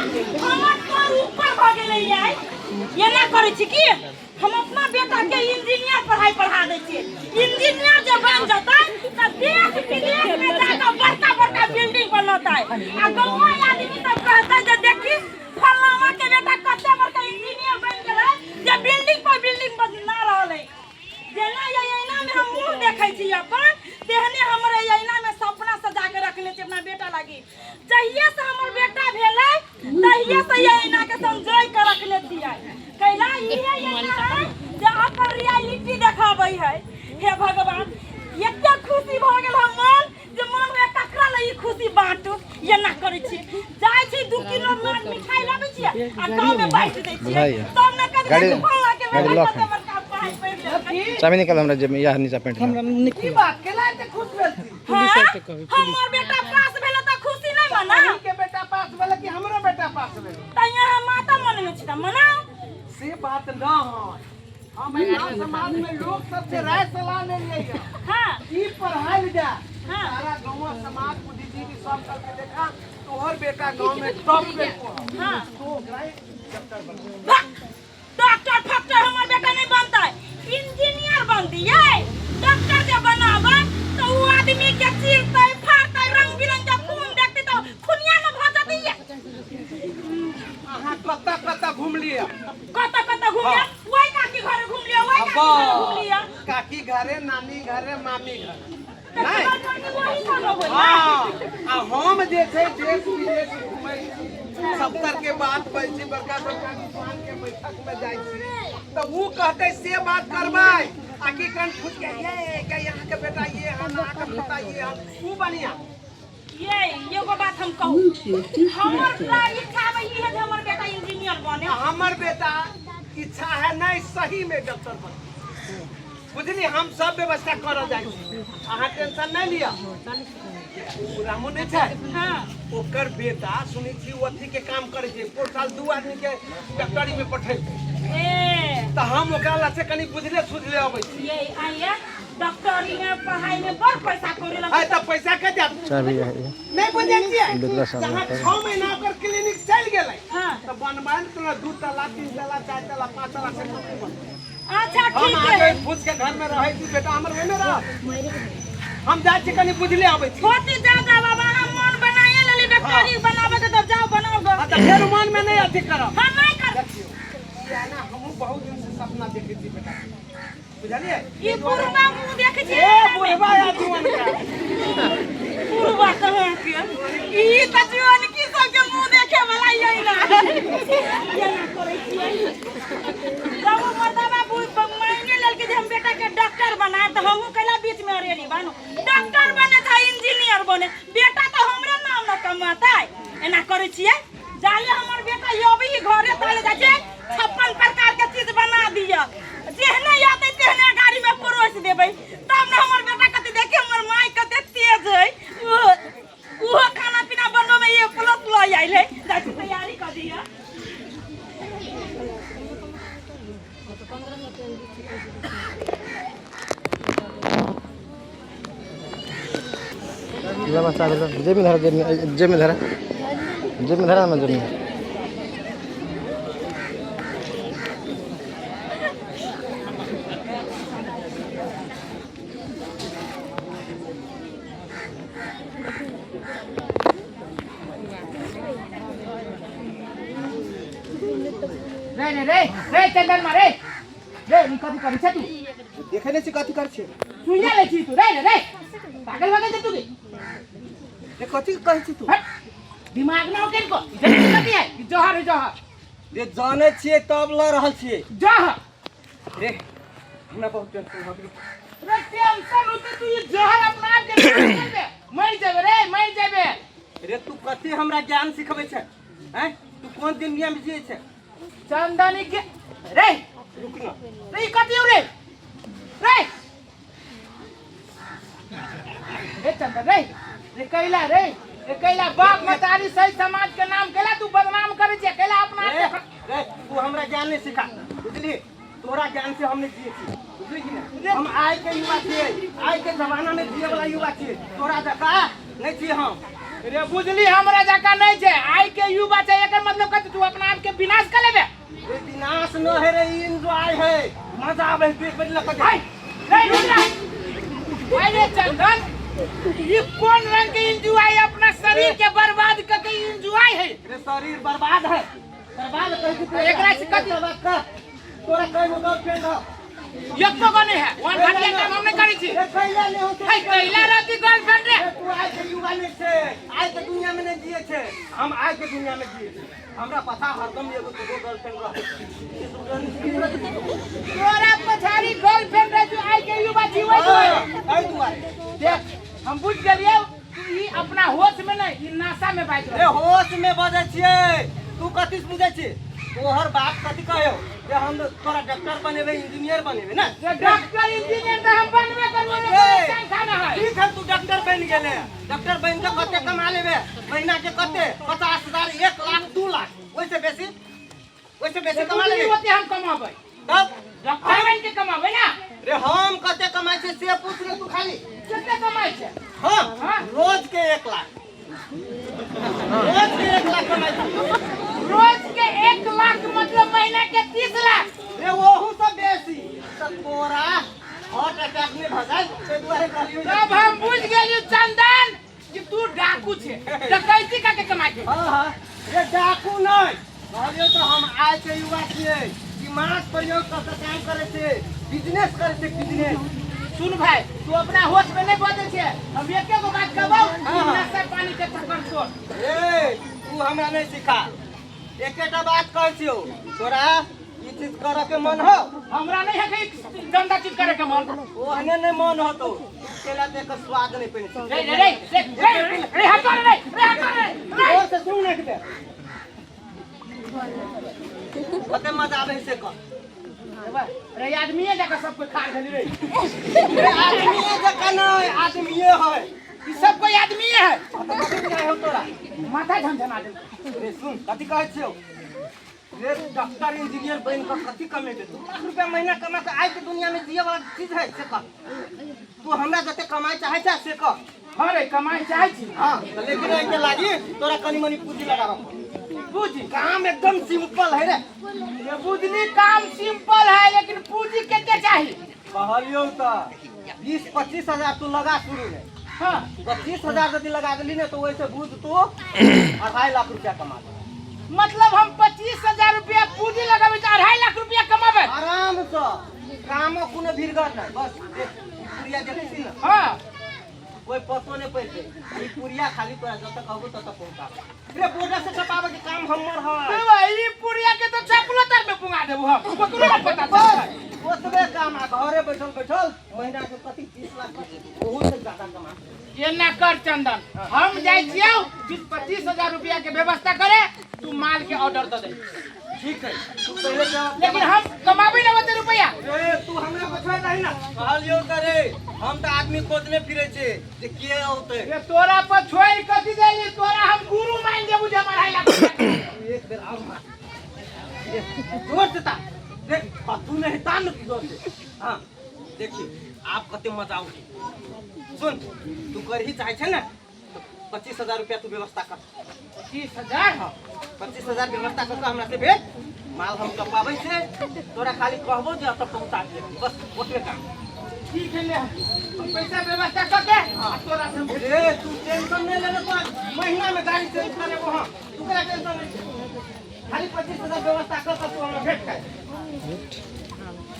हमर सर ऊपर भऽ गेलै यार। एना करै छी की हम अपना बेटा के इंजीनियर पढ़ाई पढ़ा दै छियै। इंजीनियर जे बन जेतै तऽ देश विदेश में जाकऽ बड़का बड़का बिल्डिंग बनतै आ गाँव आदमी सब कहतै जे देखी फलाना के बेटा कते बड़का इंजीनियर बनि गेलै जे बिल्डिंग पर बिल्डिंग बना रहल है। जेना ये ऐना में हम मुंह देखै छी अपन, तेहने हमर ये ऐना में सपना सजा के रखने छी अपना बेटा लागी। जहिए से हमर बेटा भेलै तहिए से ये ऐना के संजोय के रखने छियै। कैला इहे ऐना है जे अपन रियलिटी देखाबै है। हे भगवान, एते खुशी भऽ गेल हम मन जे मन में ककरा लए ई खुशी बांटू। एना करै छी, जाइ छी 2 किलो माछ मिठाई लाबै छियै आ गाँव में बांटि दै छियै। बुझाइए। तब ने कभी गाड़ी- फल्लाँ के गाड़ी बेटा लॉक कते है। बड़का पढ़ाई पढ़ि लेलकै। चाबी निकाल हमरा जेब में, यह नीचा पेंट में। की बात केला एते खुश भेल छी? हाँ, हमर बेटा पास भेल तऽ खुशी नहीं मना। अहीं के बेटा पास भेल कि हमरो बेटा पास भेल? तऽ यहाँ माता मनमे छी तऽ मनाउ। से बात न है, हम गाँव समाज में लोग सबसे राय सलाह ले लिए। हाँ। की पढ़ाई जाए। हाँ। सारा गाँव समाज बुद्धिजीवी सब करके देखा तोहर बेटा गांव में टॉप पे को। हाँ। तो ओकरा ही डॉक्टर बना। भक! डॉक्टर फक्टर हमर बेटा नहीं बनतै, इंजीनियर बनतियै। डॉक्टर जे बनाबै तऽ उ आदमी के चीरतै फाड़तै, रंग बिरंग के खून देखतै तऽ खुनिया न भऽ जतियै। अहाँ कतऽ कतऽ घुमलियै? कतऽ कतऽ घुमलियै? ओहि काकी घरे घुमलियै, ओहि काकी घरे घुमलियै। काकी घरे, नानी घरे, मामी घरे। तऽ नहि। तोहर नानी वही सब होलै। हाँ, आ हम जे छै देश विदेश घुमै छी, सत्तर के बात कहै छी, बड़का बड़का विद्वान के बैठक में जाइ छी तऽ उ कहतै से बात करबै आ की कन फुट के ये के यहाँ के बेटा ये हन, अहाँ के पोता ये हन, उ बढ़िया। ये एगो बात हम कहू, हमर पूरा इच्छा है ई है जे हमर बेटा इंजीनियर बने। आ हमर बेटा इच्छा है नहीं सही में डॉक्टर बने, बुझली? हम सब व्यवस्था करऽ जाइ छी, अहाँ टेंशन नहीं लिअ। उ रामू नहीं छै? हाँ। ओकर बेटा सुनै छी ओ अथी के काम करै छै, पोर साल 2 आदमी के डॉक्टरी में पठेलकै। ए। तऽ हम ओकरा लग से कनि बुझले सुझले अबै छी। ये आइए डॉक्टरी में पढ़ाई में बड़ पैसा कौड़ी लगै। आइ तऽ पैसा के जात चाबी है ये। नहीं बुझै छियै? बेदरा साहब जहाँ रहता है। 6 महीना ओकर क्लिनिक चलि गेलै हाँ। तऽ बनबाइन तोरा 2 तला 3 तला 4 तला 5 तला से कम नहि बनतै। अच्छा हम ठीक अहाँके है। फूस के घर में रहै छी, बेटा हमर ओहिमे रह। हम जाइ छी कनि बुझले अबै छी। होती जा जा बाबा, हम मन बनाए लेली डॉक्टरी बनाबे के, तऽ जाओ बनाओ ग। हाँ, तऽ फेर मन में नहीं अथी करब। हम नहीं कर। देखियौ ई है ना, हमहूँ बहुत दिन से सपना देखै छी बेटा, बुझलियै? ई बुढ़वा मुँह देखै छी। ए बुढ़वा या जुआन का? बुढ़वा कहाँ के, ई तऽ जुआन की सबके मुँह देखे वाला ये ना। एना करै छियै जब उ मर्दाबा मांगे लेलकै जे हम बेटा के डॉक्टर बनाएब, तऽ हमहूँ कैला बीच में अरेली बानू। डॉक्टर बने चाहे इंजीनियर बने, बेटा तऽ हमरे नाम न कमातै। एना करै छियै, जाले हमर बेटा अभी घरे ताले जाइ छै, 56 प्रकार के चीज बना दिअ, जेहने आते तेहने गाड़ी में परोस देबै, तब ने हमर बेटा कहतै देखी हमर माय कते तेज है, उहो खाना पीना बनबै में ए प्लस लऽ आयल है। जाइ छी तैयारी कऽ दिअ। लबा चाबी लो, जेब में धरा, जेब में, जेब में धरा, जेब में धरा ना, जेब में। रे रे रे रे चंदन मा रे रे, ई कथी करै छै तू? देखै नहि छी कथी करै छै? सुइया लै छी तू? रे रे रे, पागल वागल छै तू की? रे कथी कहै छी तू? हट, दिमाग ना हो किनको। इधर कथी है? ई जहर है, जहर। रे जानै छियै तब लऽ रहल छियै। जहर। रे हमरा बहुत टेंशन भऽ गेल। रे टेंशन होते तू ई जहर अपना आप के करबे, मर जेबे रे, मर जेबे। रे तू कथी हमरा ज्ञान सिखबै छै? हैं, तू कोन दुनिया में जियै छै? चंदनी के रे रुक ना। रे ई कथी हौ रे? रे रे चंदन रे, रे कैला रे, रे कैला बाप मतारी सही समाज के नाम कैला तू बदनाम करे छै? कैला अपना रे आप के रे तू हमरा ज्ञान नहीं सिखा, बुझली? तोरा ज्ञान से हम नहीं जिए छी, बुझली कि नहीं? हम आइ के युवा छियै, आइ के जमाना में जिए वाला युवा छियै, तोरा जका नहीं छियै हम। रे बुझली हमरा जका नहीं छे आई के युवा छे एकर मतलब कथी तू अपना आप के विनाश कर लेबे रे विनाश न है रे एंजॉय है मजा आवे है, तू एक बेर लपक हाय रे रुद्रा अरे चंदन ये कौन रंग के एंजॉय अपना शरीर के बर्बाद करके एंजॉय है रे शरीर बर्बाद है बर्बाद कह के तू एकरा से कथी बात कर तोरा कई गो गर्लफ्रेंड हो एको गो नहीं है वन घटिया काम हम नहीं करै छी रे कैला नहीं हो है कैला रहती गर्लफ्रेंड रे तू आइ के युवा नहीं छे आइ के दुनिया में नहीं जिए छे हम आइ के दुनिया में जिए छे हमरा पता हरदम एगो दूगो गर्लफ्रेंड रहे तोरा पछाड़ी गर्लफ्रेंड रहे तू आइ के युवा जीवै दुआरे एहि दुआरे देख हम बुझ गेलियै तू ई अपना होश में नहीं ई नशा में बाजि रे रहल होश में बजै छियै तू कथी से बुझै छी तोहर बाप कथी कहो जे हम तोरा डॉक्टर बनेबै इंजीनियर बनेबै ना रे डॉक्टर इंजीनियर तऽ हम बनबे करबो रे ए! कोनो शंका न है ठीक है तू डॉक्टर बनि गेले डॉक्टर बनि कऽ कते कमा लेबे महीना के कते 50,000 1 लाख 2 लाख ओहिसे बेसी ओहिसे बेसी कमा लेबे ओते हम कमाबै तब डॉक्टर बनि के कमाबै ना रे हम कते कमाइ छै से पूछ ले तू खाली कते कमाइ छै हाँ हाँ। रोज के 1 लाख रोज के 1 लाख कमाइ छै रोज के 1 लाख मतलब महीना के 30 लाख रे ओहू से बेसी तऽ तोरा हार्ट अटैक नहि भऽ जाय ताहि दुआरे कहलियौ जे- तब हम बुझ गेलियो चंदन कि तू डाकू छे डकैती का के कमाइ छै हाँ हाँ रे डाकू नहि कहलियौ तऽ हम आइ के युवा छियै दिमाग प्रयोग कऽ के काम करै छै बिजनेस करै छै बिजनेस सुन भाई तू अपना होश में नहीं बजै छे हम एके गो बात कहबौ हाँ, हाँ। नशा पानी के चक्कर छोड़ ए तू हमरा नहीं सिखा एकेटा बात कहै छियौ तोरा ई चीज करऽ के मन हो हमरा नहीं है कि गंदा चीज करे के मन ओहने नहीं मन होतो तू केला देख के स्वाद नहीं पेने छी रे रे रे रे रे रे हटो रे रे हटो रे रे जोर से सुन ने के कते मजा आबै से कह रे आदमीए जाकर सब कोई खा गेली रे रे आदमीए जकाँ नहीं आदमीए है ई सब कोई आदमीए है तऽ कथी बुझाइ हौ तोरा माथा झनझना देल रे सुन कथी कहै छियौ रे डॉक्टर इंजीनियर बनि कऽ कथी कमेबै 2 लाख रुपया महीना कमा कऽ आइ के दुनिया में जिए वाला चीज है से कह तू हमरा जते कमाइ चाहै छै से कह हाँ रे कमाई चाहै छी हाँ तऽ लेकिन एहिके लागी तोरा कनि मनि पूंजी लगाबऽ पड़तौ। पूंजी काम एकदम सिंपल है रे ये बुझली काम सिंपल है लेकिन पूंजी कते चाहिए कहलियौ तऽ 20-25 हजार तू लगा शुरू में 25 हजार यदि लगा देली ने तो वैसे बुझ तू 2.5 लाख रुपया कमा ले मतलब हम 25,000 रुपया पूंजी लगाबे तो 2.5 लाख रुपया कमाबे आराम से कामो कोनो भीड़गर नहीं बस देख ई पुरिया देखै छी ने कोई पतो नहीं पैते ई पुरिया खाली तोरा जतऽ कहबो ततऽ पहुंचाबे रे बॉर्डर से टपाबे के काम हमर है तो भाई ई पुरिया के तो चपलो तर में पुंगा देबो हम ककरो ना पता बस चलतै। ओतबे काम आ घरे बैठल बैठल महीना के कथी 30 लाख ओहू से ज्यादा कमा ये ना कर चंदन हम जाइ छियौ 20-25 हजार रुपया के व्यवस्था करे तू माल के ऑर्डर दे दे ठीक है तू पहले जा लेकिन हम कमाबे ना ओते रुपया ए तू हमरा बचबै नहीं ना कहलियौ तऽ रे हम तऽ आदमी खोजने फिरै छै जे के औतै ये तोरा पर छोड़ कथी देली तोरा हम गुरु मान देबू जे हम 2.5 लाख रुपया तू एक बेर और मार ए, जोर से ता देख तू नहीं तान न तू जोर से हाँ देखी आप कते मजा औतै सुन तू करही चाहै छै ने तऽ 25,000 रुपया तू व्यवस्था कर 25,000 हाँ 25,000 व्यवस्था कर के हमरा से भेज माल हम टपाबै छै तोरा खाली कहबो जे एतऽ पहुँचा दे बस ओतबे काम ठीक है ले हम पैसा व्यवस्था करके आ तोरा से हम रे तू टेंशन नहीं लेने तो महीना में गाड़ी चेंज करेबो हम तू केना टेंशन नहीं छै खाली 25,000 व्यवस्था कर के तू हमरा भेट कर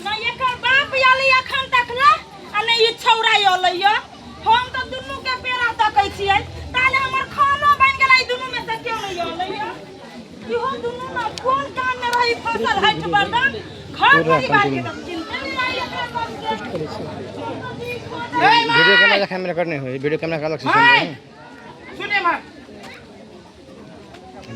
ना एकर बाप आयल एखन तक ने आ ने ई छौड़ा अलै य हम तऽ दुनू के पेड़ा तकै छियै ताले हमर खानो बनि गेलै ई दुनू में से केओ नहि अलै य इहो दुनू ने कोन काम में रही फसल हटि बर्दन घर परिवार के तऽ चिंते नहि रही एकरा सबके ए वीडियो माय कैमरा कैमरा करने हुए वीडियो कैमरा का अलग सिस्टम माय रहे सुने माय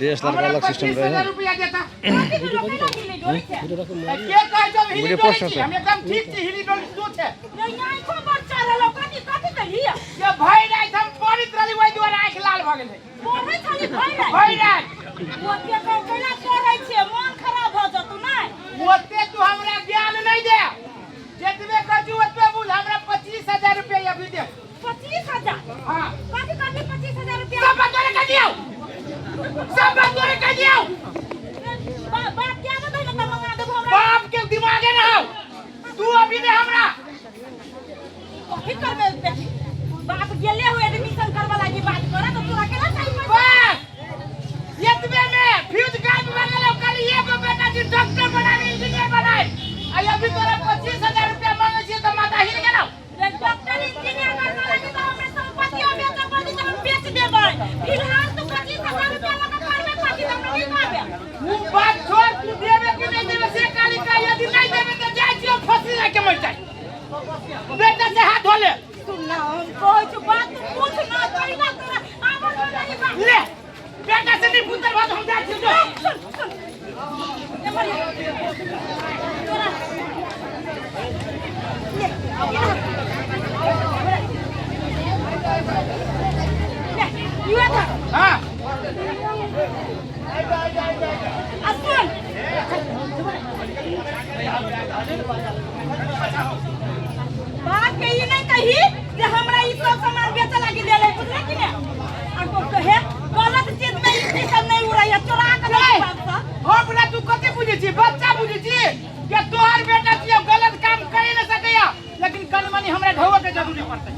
डीएसएलआर का हमरा अलग सिस्टम 25,000 रहे रुपया देता कथी भेलो केना हिलै डोलै छै के कहै छौ हिली वीडियो डोलै पोस्ट छी होतै। हम एकदम ठीक छी हिली डोली तू छै रे आँखो बड़ चढ़ल कथी कथी कहिया ये भरि राति हम पढ़ैत रहली ओहि दुआरे आँखि लाल भऽ गेलै पढ़ै छली भरि राति भरि राति ओते केना पढ़ै छियै मन खराब भऽ जेतौ नहि ओते तू हमरा ज्ञान नहि दे जतबे कहै छी ओतबे बुझ हमरा 25,000 रुपया अभी दे 25,000 हाँ कथी कथी 25,000 रुपया। सब बात तोरे कह दियो, सब बात तोरे कह दियो। बाप क्या बताई ना त मंगा देबो हमरा। बाप के दिमागे ना हो तू अभी दे हमरा। कथी करबे बेटी? बाप गेले हुए एडमिशन करवा लागी बात करे तो तोरा केना चाहिए पैसा? बस एतबे में फ्यूज गायब भऽ गेलौ। खाली एगो बेटा जी डॉक्टर बनाबे, इंजीनियर बनाए, आ अभी तोरा 25,000 रुपया मांगे छियै तऽ माथा हिल गेलौ। रे डॉक्टर इंजीनियर बनवा लागी तो हमरा संपत्ति बेचे पड़तै तऽ हम बेच देबै। फिलहाल तू 25,000 रुपया लऽ कऽ करबे कथी तऽ हमरा नहि कहबे। उ बात छोड़, तू देबे कि नहीं देबे से काली का। यदि नहीं देबे तऽ जाइ छियौ फांसी लगा के मर जाय। बेटा से हाथ धो ले। सुन ना, हम कहै छौ बात तू पूछ ना कहिना तोरा आबर नहीं बात। ले बेटा से नहीं पुत्र बात, हम जाइ छियौ जो। सुन सुन, एम्हर आ। तोरा ले, इधर। ले, इहे धर। हाँ। आ सुन, बाप के ई नहीं कही जे हमरा ई सब सामान बेचे लागी देले, बुझले कि ने? आ को कहे गलत चीज में ई चीज सब नहीं उड़ै है, चोरा के नहीं बाप से। हमरा तू कथी बुझै छी? बच्चा बुझै छी कि तोहर बेटा छियौ, गलत काम करे न सकैया, लेकिन कनि मनि हमरा ढोवे के जरूरी पड़तै।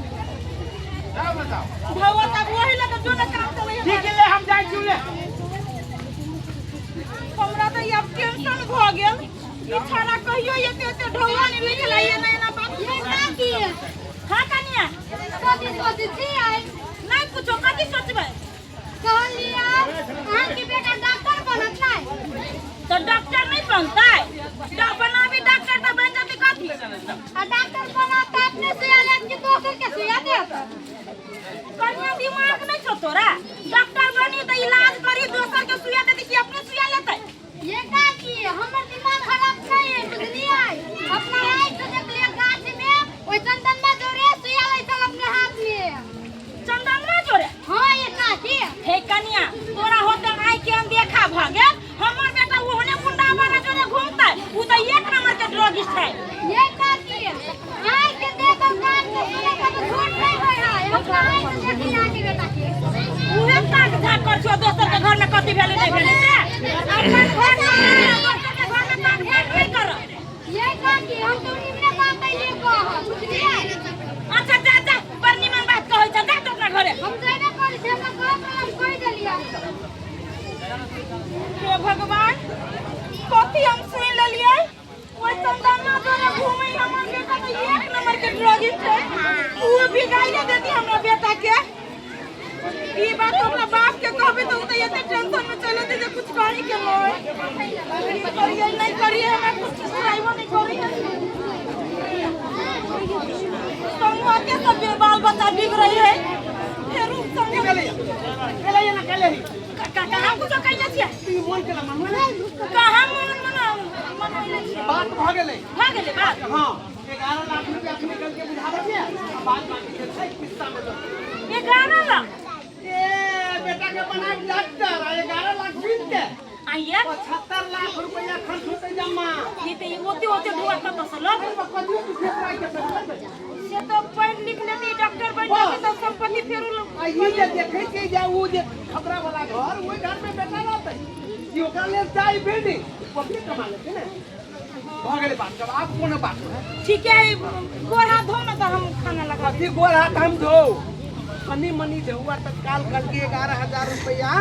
ढोवा तब वही लगे जो न काम चलै है। ठीक है, ले हम जाइ छी ले। हमरा तऽ ई आब टेंशन भऽ गेल। ई छाड़ा कहियो एते एते ढौआ नहि लिखलै, एना एना बात। काकी। हाँ कनिया। कथी सोचै छियै? नहि कुछो, कथी सोचबै? कहलियै अहाँके बेटा डॉक्टर बनत नहि? तऽ डॉक्टर नहि बनतै? बनाबी डॉक्टर तऽ बनि जेतै कथी? आ डॉक्टर बनत तऽ अपने सुइया लेत कि दोसर के सुइया देत? कनिया, दिमाग नहि छौ तोरा? डॉक्टर बनी तऽ इलाज करी, दोसर के सुइया देतै कि अपने सुइया लेतै? ये काकी, हमर दिमाग खराब नहीं है, बुझलियै? अपना आँखि से देखलियै, गाछ में ओहि चंदनमा जोरे सुइया लै छल अपने हाथ में। चंदनमा जोरे? हाँ ये काकी। हे कनिया, तोरा होते आँखि के अनदेखा भऽ गेल। हमर बेटा ओहने गुंडा वाला जोरे घूमतै? उ तऽ एक नंबर के ड्रगिस्ट है। ये काकी, आँखि के देखल कान के सुनै के तऽ झूठ नहीं होइ है। अपना आँखि से देखली अहाँके बेटा के। उहे ताक झाक कर छौ, दोसर के घर में कथी भेलै नहि भेलै से। अपन घर में दोसर के घर में ताक झाक नहि कर। ये काकी, हम तो निमने बात अइले कहब, बुझलियै? अच्छा जा जा, बड़ निमन बात कहै छ, जा तू अपना घरे। हम जइबे करै छी, हमरा कहब हम कहि देलियै। हे भगवान, कथी हम सुनि लेलियै? ओहि चंदना जोरे घूमै हमर बेटा तऽ एक नंबर के ड्रगिस्ट है। ओ बिगाड़िए देती हमरा बेटा के। ई बात अपना बाप के कहबै तऽ ओ तऽ एते टेंशन में चलि जेतै जे कुछ कही के नहीं। की करियै नहि करियै, हमरा कुछ सुनाइबो नहि करैए। समूह के सब बाल बच्चा बिगड़ै है फेर उ की समूह भेलैया? भेलैया ना कैले ही? कहाँ कुछो कैले छियै? ई मोन केला मनबै ने? कहाँ मन मना मनैले छियै? बात भऽ गेलै। भऽ गेलै बात? हाँ, 11 लाख रुपया अखनी कल के बुझाबै के आ बाद बाकी जे छै किस्ता में दऽ। 11 लाख? ए बेटा के बनाए डॉक्टर आ 11 लाख बीत के आइए। 75 लाख रुपया खर्च होतै जमा। ई तऽ ई ओते ओते ढुआ कतऽ से लग कथी तू फेर के पैसा? से तऽ पढ़ि लिख लेती, डॉक्टर बनि जेतै तऽ संपत्ति फेरो आ ई जे देखै छियै जे ओ जे खपरा वाला घर, ओहि घर में बेटा रहतै कि ओकरा लेल चाही बिल्डिंग, ओ अपने कमा लेतै ने। भऽ गेलै बात जब, आब कोनो बात नहि। ठीक है, गोर हाथ धो ना तऽ हम खाना लगा। कथी गोर हाथ हम धो? कनी मनी ढौआ तत्काल करके 11,000 रुपया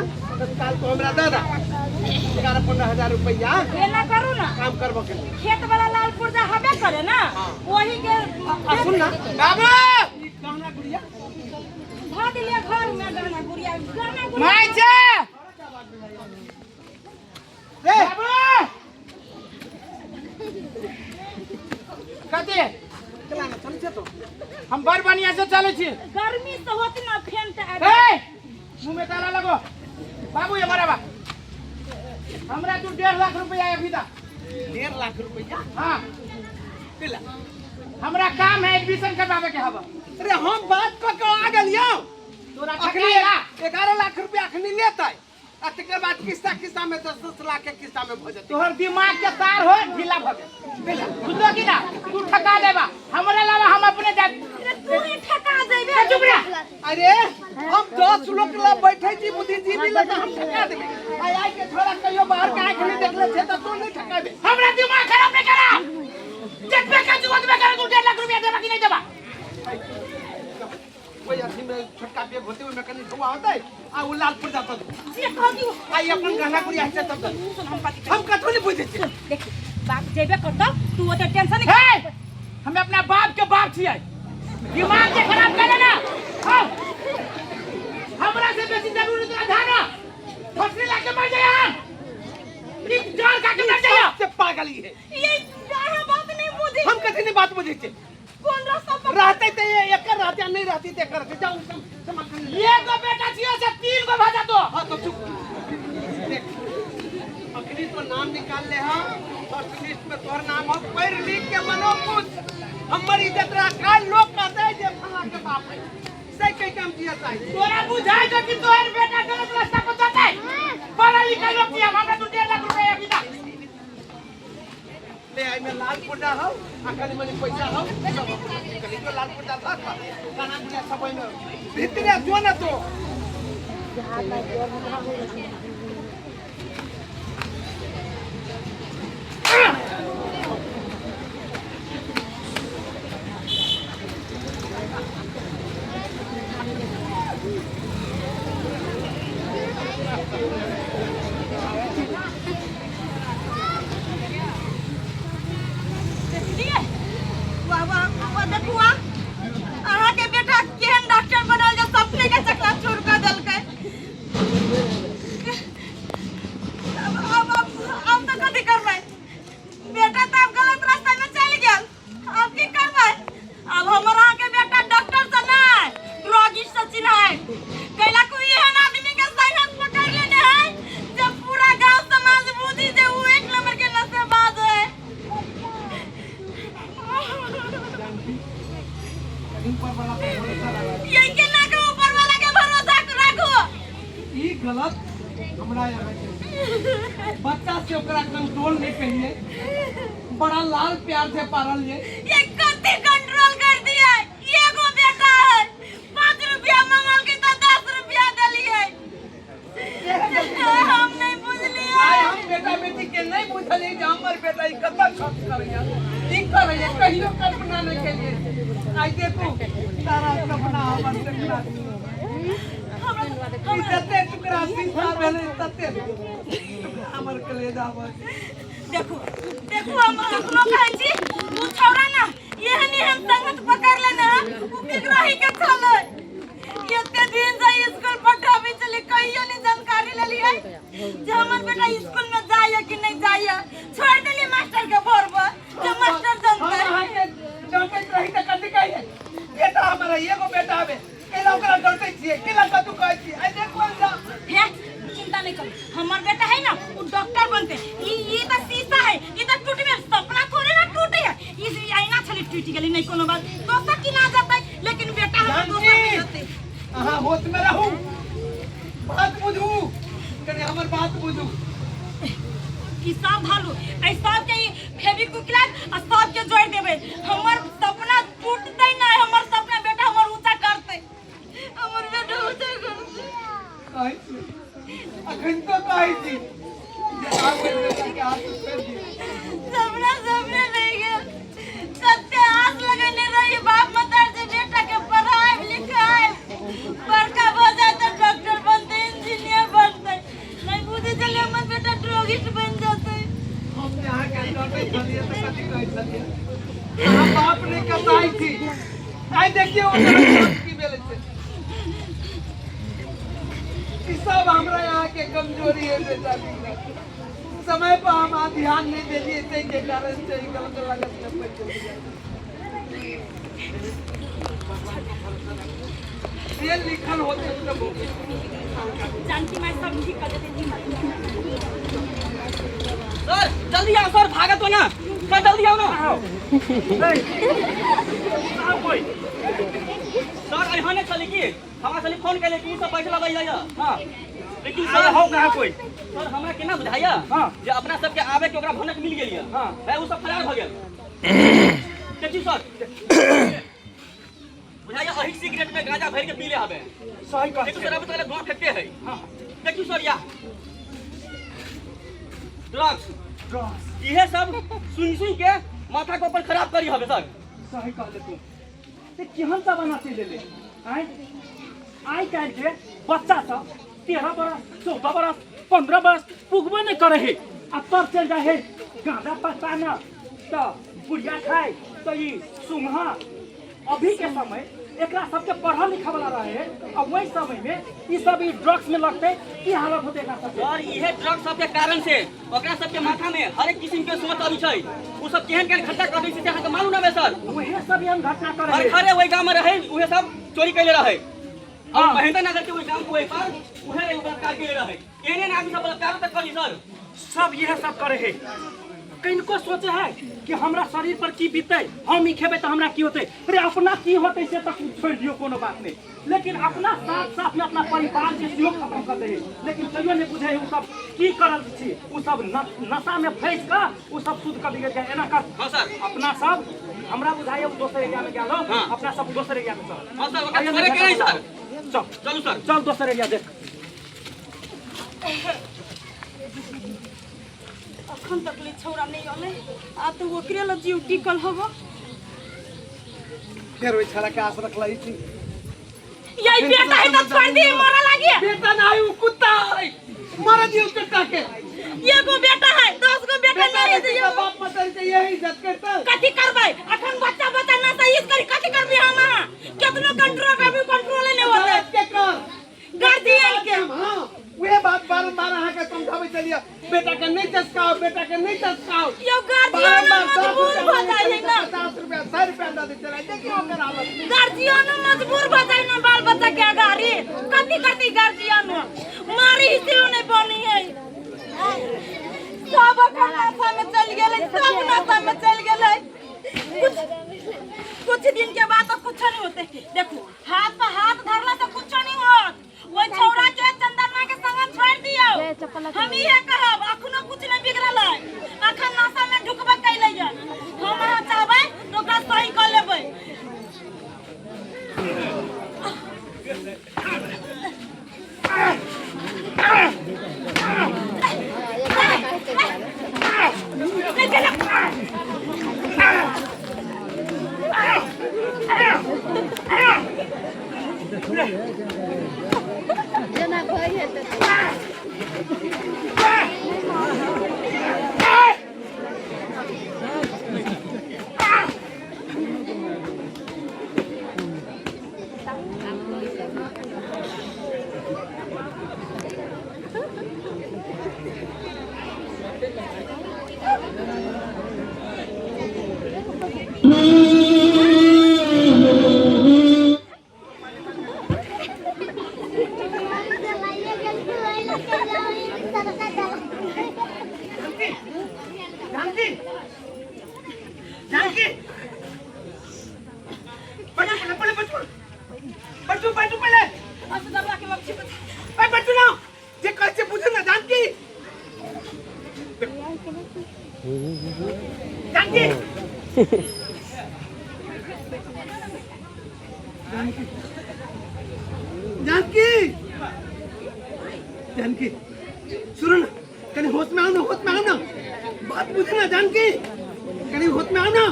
तत्काल तो हमरा दऽ दा, 11-15 हजार रुपया। एना करू ना। काम करबऽ के लेल। खेत वाला लाल पुर्जा हबे करे ना, वही के। आ सुन ना। बाबू। ई गहना गुड़िया धऽ दिलियै घर में गहना गुड़िया, गहना गुड़िया। माय छै। रे। बाबू, कथी? चला ना, चलै छै तो। हम बड़ बढ़िया से चलै छी। गर्मी से होती ना फैन तऽ। ए, मुंह में ताला लगो। बाबू, ये बराबर हमरा तू 1.5 लाख रुपया अभी दा। 1.5 लाख रुपया? हाँ। केला? हमरा काम है, एडमिशन करवावे के हवा। अरे हम बात कऽ के आ गेलियौ। तोरा अखनी ठकाएगा। 11 लाख रुपया अखनी लेतै। आ तकर बाद किस्ता किस्ता में 10-10 लाख के किस्ता में भऽ जेतै। तोहर दिमाग के तार हो ढीला भ गेल, बुझलो कि ना? तू ठका देबा हमरा अलावा, हम अपने जा। तू ही ठका जेबे। चुप रह। अरे हम 10 लोग ला बैठे छी बुद्धिजीवी ला, तऽ हम ठका देबै। आइ आइ के छोरा कहियो बाहर के आँखि नहि देखले छै, तऽ तू नहि ठकाबे? हमरा दिमाग खराब नहीं करा। जतबे के तू ओतबे करे। तू 1.5 लाख रुपया देबा कि नहीं देबा? ओहि अथी में छोटका बेग होते, ओहिमे कनि धुआ होतै आ ओ लाल पुर्जा दऽ देबै। जे कह दियो। आ ई अपन गहना गुड़िया हेतै तब दऽ देबै। सुन, हम कथी हम कथो नहि बुझै छियै। देख, बाप जेबे करतौ, तू ओते टेंशन नहीं। हे, हम अपना बाप के बाप छियै। दिमाग के खराब कर ना। हाँ, हमरा से बेसी जरूरी तोरा ध्यान फसली लाके मर जाए हम, ई जान खा के मर जाए। से पागल ही है। ये अहाँ बात नहीं बुझी। हम कथी नहीं बात बुझै छियै। कोन रास्ता पर रहते ते ये एकर रहते आ नहीं रहती ते एकर रहते। जाउ सब समाधान ले। एगो बेटा छियो से तीन गो भजा दो। हाँ तो चुप। देख, अखनी तो नाम निकाल ले हा, फर्स्ट लिस्ट में तोहर नाम हो। पढ़ लिख के बनो कुछ, हमर इज्जत रहा। काल लोग कहते हैं जे फला के बाप है, से कह के हम जिया चाहे। तोरा बुझाई दो कि तोहर बेटा गलत रास्ता पर जाता है। पढ़ा लिखा लोग छियै, हमरा तू 1.5 लाख रुपया अभी दा। ले, एहिमे लाल पुर्जा हौ आ कनि मनि पैसा हौ सब। कनि जो लाल पुर्जा धऽ कऽ गाना गुड़िया सब ओहिमे भीतरे जो ने तो। देखलियै? वाह वाह वाह, देखू आ अहाँके बेटा केहन डॉक्टर बनल जे सपने के चकला चूर कऽ देलकै। अब अब अब अब तऽ कथी करबै? बेटा तऽ आब गलत रास्ता में चलि गेल, आब की करबै? आब हमर अहाँके बेटा डॉक्टर से नहि, ड्रगिस्ट से चिन्हाय। कैला कोई एहन आदमी के संगत पकड़ लेने है जब पूरा गांव समाज बुझी जे ऊ एक नंबर के नशेबाज है। ये केना के ऊपर वाला के भरोसा राखो। ई गलत हमरा यहाँ के बच्चा से ओकरा कंट्रोल नहीं करिए, बड़ा लाल प्यार से पारल ये। ये कते कंट्रोल कर दिया? एगो बेटा है, 5 रुपया मंगल के तो 10 रुपया दिलिए। हम नहीं बुझलिए। आइ हम बेटा बेटी के नहीं बुझलिए जे हमर बेटा ई कतऽ खर्च करैया, की करैया, कहियो कल्पना नहीं केलिए। आइ देखू सारा सपना हमर देखना। ई जते टुकड़ा शीशा भेलै तते टुकड़ा हमर कलेजा बस। देखू देखू, हम कखनो कहै छी, उ छौड़ा ना एहन एहन संगत पकड़ लेने है, उ बिगड़ही के छलै। एते दिन से स्कूल पठाबै छलै, कहियो नहीं जानकारी लेलियै जे हमर बेटा स्कूल में जाइए कि नहीं जाइए। छोड़ देलियै मास्टर के भर पर जे मास्टर हम जानतै। अहाँके डांटैत रही तऽ कथी कहियै? बेटा हमारा एगो बेटा आबे, केला ओकरा डांटै छियै, केला कतू कहै छियै? आइ देखो जा। हे, चिंता नहीं करू, हमर बेटा है ना, वो डॉक्टर बनते। ई ई तो शीशा है, ई तो टूटबे, सपना थोड़े ना टूटे है। ई ई आईना छली, टूट गेली, नहीं कोनो बात, दोसर की ना जतै, लेकिन बेटा हमर दोसर नहीं होते। अहाँ होश में रहू, बात बुझू, कनि हमर बात बुझू। ई सब भालू ऐ सब के ई फेविक्विक लाग आ सब के जोड़ देबै, हमर सपना टूटतै ना। हमर सपना बेटा हमर ऊंचा करतै, हमर बेटा ऊंचा करतै। कहै छी, अखन तो कहै छी जे आब ओहि बेटा के हाथ छोड़ि दियौ। सपना सपने रह गेल। कते आस लगेने रही बाप मतार जे बेटा के पढ़ाई लिखाई, बड़का भऽ जाए तऽ डॉक्टर बनतै, इंजीनियर बनतै। नहीं बुझे छलियै हमर बेटा ड्रगिस्ट बनि जेतै। हम जे अहाँके डांटै छलियै तऽ कथी कहै छलियै? अहाँ बाप नहि कसाई छी। आइ देखियौ ओकर हालत की भेलै छै। ई सब हमरा यहाँ के कमजोरी है बेटा। समय पर हम अहाँ ध्यान नहीं देलियै, ताहि के कारण से ई गलत लागत में पड़ि गेलियै। जे लिखल होते सब होते। जानकी माय सब ठीक कर देते जी। सर, जल्दी आओ सर, भागत हो ना सर, जल्दी आओ ना। आओ कोई सर, अहाँ छली की हमरा छली फोन केले कि ई सब पैसा लबै जाइए। हाँ। लेकिन सर सर हो कहाँ कोई सर हमरा केना बुझाइया हाँ। जे अपना सबके आबे के ओकरा भनक मिल गेल या हाँ। है उ सब फरार भ गेल। देखियौ सर, बुझाइया अही सिगरेट में गांजा भर के पी ले हबे। सही कह देखियौ सर, अभी तक धुआं फेंकते है। हाँ। देखियौ सर, या ड्रग्स ड्रग्स इहे सब सुन सुन के माथा के ऊपर खराब करी हबे सर। सही कहले तू। ते केहन जमाना चलि एलै आँय। आइ काल्हि के बच्चा सब 13 बरस 14 बरस 15 बरस पुगबो नहि करै है आ तब चलि जाइ है गाँजा पत्ता न तऽ बुढ़िया खाय तऽ ई सुंघा। अभी के समय एकरा सबके पढ़ल लिखऽ वाला रहे है आ वही समय में ई सब ई ड्रग्स में लगते की हालत होते एकरा सबके। सर इहे ड्रग्स सबके कारण से ओकरा सबके माथा में हरेक किस्म के सोच अबै छै। उ सब केहन केहन घटना कर दै छै से अहाँके मालूम न बे सर। उहे सब एहन घटना करे है। खरे ओहि गाँव में रहे उहे सब चोरी कैले रहे और हाँ। महेंद्र नगर के ओहि गाँव के ओहि पर उहे रहे बलात्कार कैले रहे। एहन एहन आदमी सब बलात्कार तक करी सर। सब यह सब करे है। किनको सोचे है कि हमरा शरीर पर की बीतते, हम ई खेबै तऽ हमरा की होतै। अरे अपना की होतै से तऽ छोड़ि दियौ, कोनो बात नहि, लेकिन अपना साथ साथ में अपना परिवार के सेहो खत्म कर दै है। लेकिन तैयो नहि बुझै है ओ सब की करल छी। ओ सब नशा में फँसि कऽ ओ सब शुद्ध कऽ बिगड़ि जाइ। एना कर। हाँ सर। अपना सब हमरा बुझाइए ओ दोसर एरिया में गेल हो। हाँ। अपना सब दोसर एरिया में चल। हाँ सर, ओकरा छोड़े के नहीं सर। चल। चलू सर। चल दोसर एरिया देख। अखन तक ले छौड़ा नहीं अलै आ तऽ ओकरे लग जीव टिकल हब। फेर ओहि छड़ा के आस रखलै छी। यही बेटा है तो छोड़ दी मरा लागी। बेटा ना है, वो कुत्ता है, मर दियो कुत्ता के। एगो बेटा है, 10 गो बेटा नहीं है। बेटा बाप मतर के यही इज्जत करता। कथी करबै अखन बच्चा बच्चा ना सही करी कथी करबै हम अहाँ? केतनो कंट्रोल करबै कंट्रोल नहीं होतै। के कर गार्जियन के। हाँ, वह बात बारम्बार अहाँ के समझाबै छलियै, बेटा के नहीं चसकाओ, बेटा के नहीं चसकाओ। यो गार्जियन बारम्बार 10 मजबूर रुपया भ जाइ है ना। 50 रुपया 100 रुपया दऽ दै छलै। देखियौ ओकर हालत। गार्जियन मजबूर भ जाइ ना बाल बच्चा के अगाड़ी। कथी करती गार्जियन मारी सेहो नहीं बनी है। सब अखन नशा में चलि गेलै, सब नशा में चलि गेलै। कुछ दिन के बाद तो कुछ नहीं होते। देखो हाथ पर हाथ धरला तो कुछ नहीं होत। ओहि छौड़ा के चंदनमा के संग छोड़ दियौ। हम इहे कहब अखनो कुछ नहीं बिगड़ल है, अखन नशा में ढुकबे कैले है। हम अहाँ चाहबै तो ओकरा सही कऽ लेबै। जानकी, जानकी, बैठो पहले, पहले बैठो, बैठो, बैठो पहले। ए, बैठो ना, जे कहै छै बुझू ना। जानकी, जानकी, जानकी, जानकी, सुनो ना, कनी होश में आओ ना, होश में आओ ना, बात बुझो ना जानकी, कनी होश में आओ ना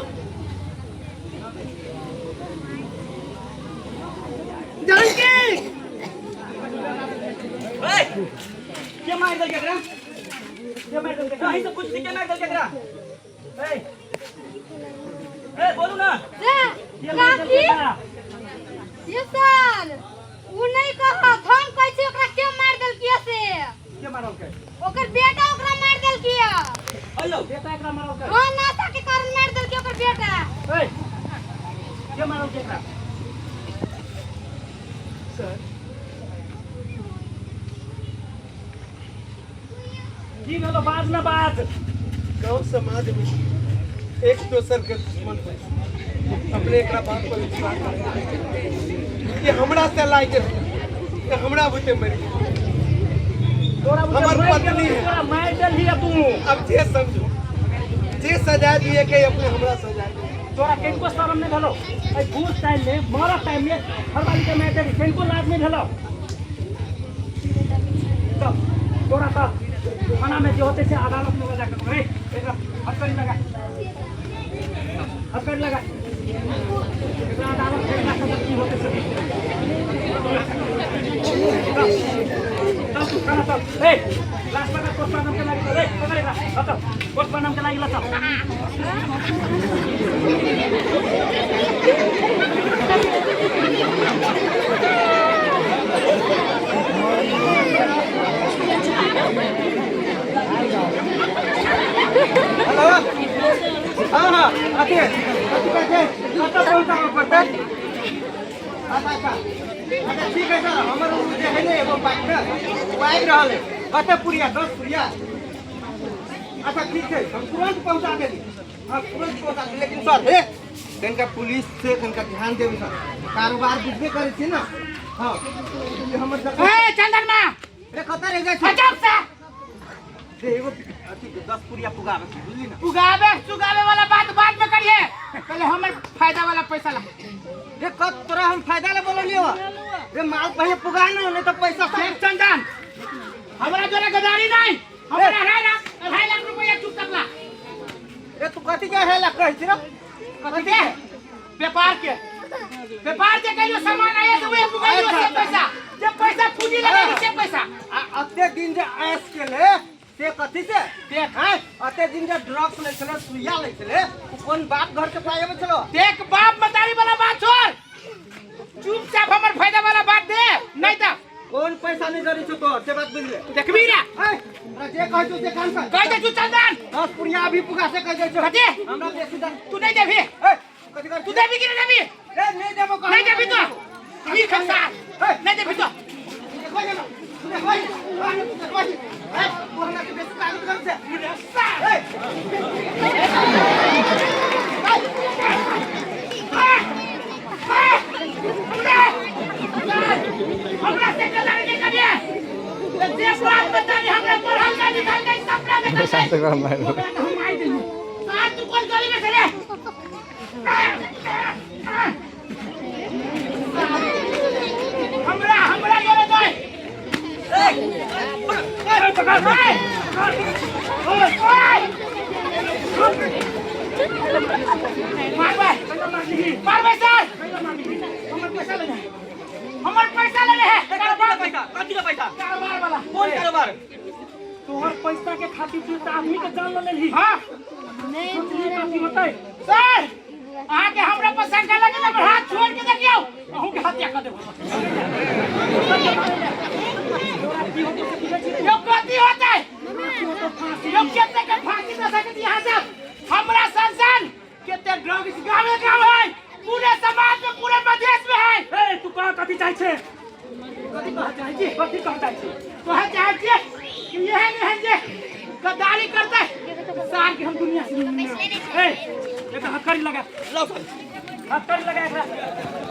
जानकी। ए, के मारि देलकै एकरा? के मारि देलकै? कहीं से पूछ के मारि देलकै एकरा? ए, ए बोलू ना। के मारि काकी देलकै एकरा? ये सर उ नहीं कहत, हम कहै छी ओकरा के मारि देलकिया से। के मारलकै? ओकर बेटा ओकरा मारि देलकिया। अयो बेटा एकरा मारलकै? हां, नशा के कारण मारि देलकै ओकर बेटा। ए, के मारलकै एकरा? सर की भेलो? बाज ना बाज। गांव समाज में एक दोसर के दुश्मन होइ छै। अपने एकरा बात पर विश्वास करै कि हमरा से लागि गेल, कि हमरा बुते मरि गेल। नहीं है। तोरा मारि देलही तू। अब जे समझो जे सजा दिए के अपने हमरा सजा दिए। तोरा कनिको शरम नहीं भेलो? एहि घूस टाइम में, मरऽ टाइम में घरवाली के मारि देलही, कनिको लाज नहीं भेलो? तब तोरा तऽ थाना में जे होते से अदालत में जाकर ए एकरा हथकड़ी लगा, हथकड़ी लगा एकरा। अदालत में एकरा सब की होते से चल तू थाना चल। ए लाश पकड़, पोस्टमार्टम के लागि चल। ए पकड़ एकरा, चल पोस्टमार्टम के लागि ल चल। हेलो, हाँ हाँ, अथी कथी कहै छै, कतऽ पहुँचाबऽ पड़तै? अच्छा अच्छा अच्छा, ठीक है सर। हमर ओ जे है ने एगो बाइक ने, ओ आबि रहल है। कते पुरिया? 10 पुरिया। अच्छा ठीक है, हम तुरंत पहुँचा देली। हाँ, तुरंत पहुँचा देली। लेकिन सर हे कनिका पुलिस से कनिका ध्यान देबै सर, कारोबार बुझबे करै छी ने। हाँ, ई हमर ए चंदन मा रे कतऽ रहि जाइ छै? गजब से रे एगो अथी 10 पुरिया पुगाबै छै, बुझली ने? उगावे सुगावे वाला बात बाद में करिए, पहले हमर फायदा वाला पैसा ला। रे कत तोरा हम फायदा ले बोललियो रे? माल पहिले पुगा ना, नहीं तो पैसा देख चंदन, हमरा जोरे गदारी नहीं। हमरा 2.5 लाख, 2.5 लाख रुपया चुप ला। रे तू कथी के है ला कहै छी रे? कथी के? व्यापार के। व्यापार के कहियो सामान आया तो वही पुगाइयो से पैसा, जे पैसा पूंजी लगे से पैसा। आ अते दिन जे ऐश केले से कथी से? देख। हैं, अते दिन जे ड्रग्स लै छलै, सुइया लै छलै, उ कोन बाप घर के पाइ अबै छलो? देख, बाप मतारी वाला बात छोड़, चुपचाप हमर फायदा वाला बात दे, नहीं तो कोन पैसा नहीं जरी छौ तोहर, से बात बुझले? तू देखबी रे। हैं, तोरा जे कहै छौ से काम कर। कह दे तू चंदन। 10 पुरिया अभी पुगा से कह दै छौ। कथी? हमरा बेसी दे। तू नहीं देबी? ए, कथी कर? तू देबी कि नहीं देबी? ए, नहीं देबो कह। नहीं देबी तो ई खसा नहीं देबी तो देखो ये ना, तू देखो ये, तू देखो ये। ए, तू हमरा के बेसी ताकत कर छे। ए, हमरा से गदारी नहीं करिए। जे बात बतानी हमरा पढ़ल नहीं लिखल नहीं सपना देखल साथ नहीं ओकरा मारि ओकरा के हम मारि देलियै। सार तू कोन गली में छे रे? हमरा हमरा जोरे दे। पकड़ पकड़। मारबै मारबै सर, हमर पैसा लेने, हमर पैसा लेने है। कथी के पैसा? कथी के पैसा? कारोबार वाला। कोन कारोबार? तोहर पैसा के खातिर तू तऽ आदमी के जान ले लेलही। हाँ। सोचली कथी होतै? सर, अहाँके हमरा पर शंका लगे तऽ हमर हाथ छोड़ के देखियौ, अहूँ के हत्या कऽ देब। यौ कथी होतै यौ? कते के फांसी दे सकैत यहाँ सब? हमरा सन सन कते ड्रग्स गावे गाँव है, पूरे समाज में, पूरे मधेश में है। ए तू कह कथी चाहै छै? कथी कह चाहै छी? कथी कह चाहै छी? कह चाहै छियै कि एहन एहन जे गद्दारी करतै सार के हम दुनिया से ए एक हथकड़ी लगा। लाओ सर। हथकड़ी लगा एकरा।